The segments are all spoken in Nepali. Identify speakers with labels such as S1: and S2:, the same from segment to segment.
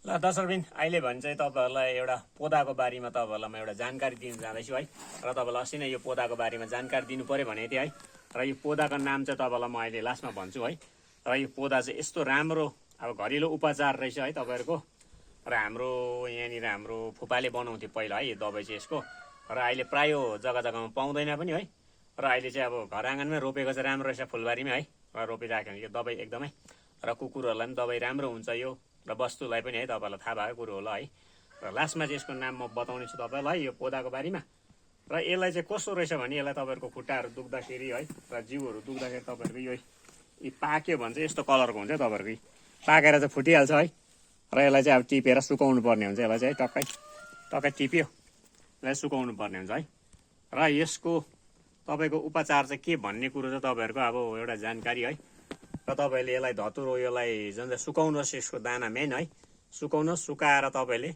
S1: ल दर्शकबिन अहिले भने चाहिँ तपाईँहरूलाई एउटा पोदाको बारेमा तपाईँहरूलाई म एउटा जानकारी दिन जाँदैछु है। र तपाईँलाई अस्ति नै यो पोदाको बारेमा जानकारी दिनु पर्यो भनेको थिएँ है। र यो पोदाको नाम चाहिँ तपाईँलाई म अहिले लास्टमा भन्छु है। र यो पोदा चाहिँ यस्तो राम्रो अब घरेलु उपचार रहेछ है तपाईँहरूको। र हाम्रो यहाँनिर हाम्रो फुपाले बनाउँथ्यो पहिला है यो दबाई चाहिँ यसको। र अहिले प्रायः जग्गा जग्गामा पाउँदैन पनि है। र अहिले चाहिँ अब घर आँगनमै रोपेको चाहिँ राम्रो रहेछ फुलबारीमै है। र रोपिराख्यो भने यो दबाई एकदमै र कुकुरहरूलाई पनि दबाई राम्रो हुन्छ यो। र वस्तुलाई पनि है तपाईँलाई थाहा भएको कुरो होला है। र लास्टमा चाहिँ यसको नाम म बताउने छु तपाईँलाई यो पोदाको बारेमा। र यसलाई चाहिँ कस्तो रहेछ भने यसलाई तपाईँहरूको खुट्टाहरू दुख्दाखेरि है र जिउहरू दुख्दाखेरि तपाईँहरूको यो पाक्यो भने चाहिँ यस्तो कलरको हुन्छ तपाईँहरूको पाकेर चाहिँ फुटिहाल्छ है। र यसलाई चाहिँ अब टिपेर सुकाउनु पर्ने हुन्छ। यसलाई चाहिँ टक्कै टक्कै टिप्यो यसलाई सुकाउनु पर्ने हुन्छ है। र यसको तपाईँको उपचार चाहिँ के भन्ने कुरो चाहिँ तपाईँहरूको अब एउटा जानकारी है। र तपाईँले यसलाई धतुरो यसलाई जुन चाहिँ सुकाउनुहोस् यसको दाना मेन है। सुकाउनुहोस्, सुकाएर तपाईँले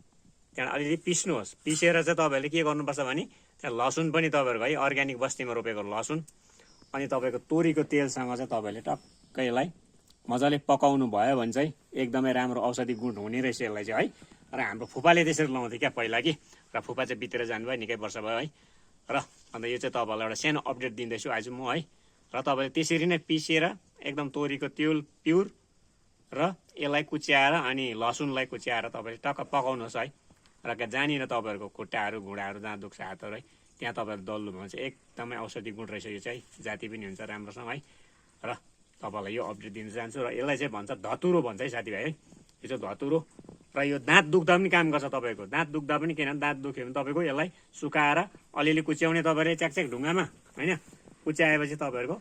S1: त्यहाँ अलिअलि पिस्नुहोस्। पिसेर चाहिँ तपाईँले के गर्नुपर्छ भने त्यहाँ लसुन पनि तपाईँहरूको है अर्ग्यानिक बस्तीमा रोपेको लसुन अनि तपाईँको तोरीको तेलसँग चाहिँ तपाईँले टक्कै यसलाई मजाले पकाउनु भयो भने चाहिँ एकदमै राम्रो औषधि गुण हुने रहेछ यसलाई चाहिँ है। र हाम्रो फुपाले त्यसरी लाउँथ्यो क्या पहिला कि। र फुपा चाहिँ बितेर जानुभयो निकै वर्ष भयो है। र अन्त यो चाहिँ तपाईँलाई एउटा सानो अपडेट दिँदैछु आज म है। र तपाईँले त्यसरी नै पिसेर एकदम तोरीको तेल प्युर र यसलाई कुच्याएर अनि लसुनलाई कुच्याएर तपाईँले टक्क पकाउनुहोस् है। र जहाँनिर तपाईँहरूको खुट्टाहरू घुँडाहरू जहाँ दुख्छ हातहरू है त्यहाँ तपाईँहरू दल्नु भयो भने चाहिँ एकदमै औषधि गुण रहेछ यो चाहिँ जाति पनि हुन्छ राम्रोसँग है। र तपाईँलाई यो अपडेट दिन चाहन्छु। र यसलाई चाहिँ भन्छ धतुरो भन्छ है साथीभाइ है। यो चाहिँ धतुरो र यो दाँत दुख्दा पनि काम गर्छ तपाईँको। दाँत दुख्दा पनि किनभने दाँत दुख्यो भने तपाईँको यसलाई सुकाएर अलिअलि कुच्याउने तपाईँले च्याकच्याक ढुङ्गामा होइन। कुच्याएपछि तपाईँहरूको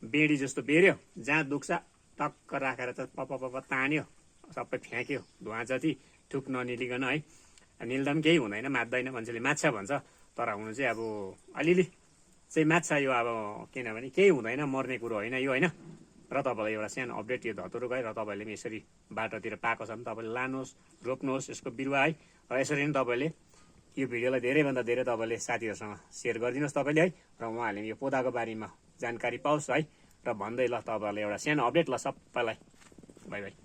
S1: बेडी जस्तो बेर्यो जहाँ दुख्छ टक्क राखेर चाहिँ पप तान्यो सबै फ्याँक्यो धुवा जति ठुक ननिलिकन है। निल्दा पनि केही हुँदैन, मात्दैन, मान्छेले माछा भन्छ तर हुनु चाहिँ अब अलिअलि चाहिँ माछा यो अब किनभने केही हुँदैन, मर्ने कुरो होइन यो होइन। र तपाईँलाई एउटा सानो अपडेट यो धतुरो गयो। र तपाईँले पनि यसरी बाटोतिर पाएको छ भने तपाईँले लानुहोस्, रोप्नुहोस् यसको बिरुवा है। र यसरी नै तपाईँले यो भिडियोलाई धेरैभन्दा धेरै तपाईँले साथीहरूसँग सेयर गरिदिनुहोस् तपाईँले है। र उहाँहरूले यो पोदाको बारेमा जानकारी पाओस् है। र भन्दै ल तपाईँहरूलाई एउटा सानो अपडेट ल सबैलाई बाई बाई।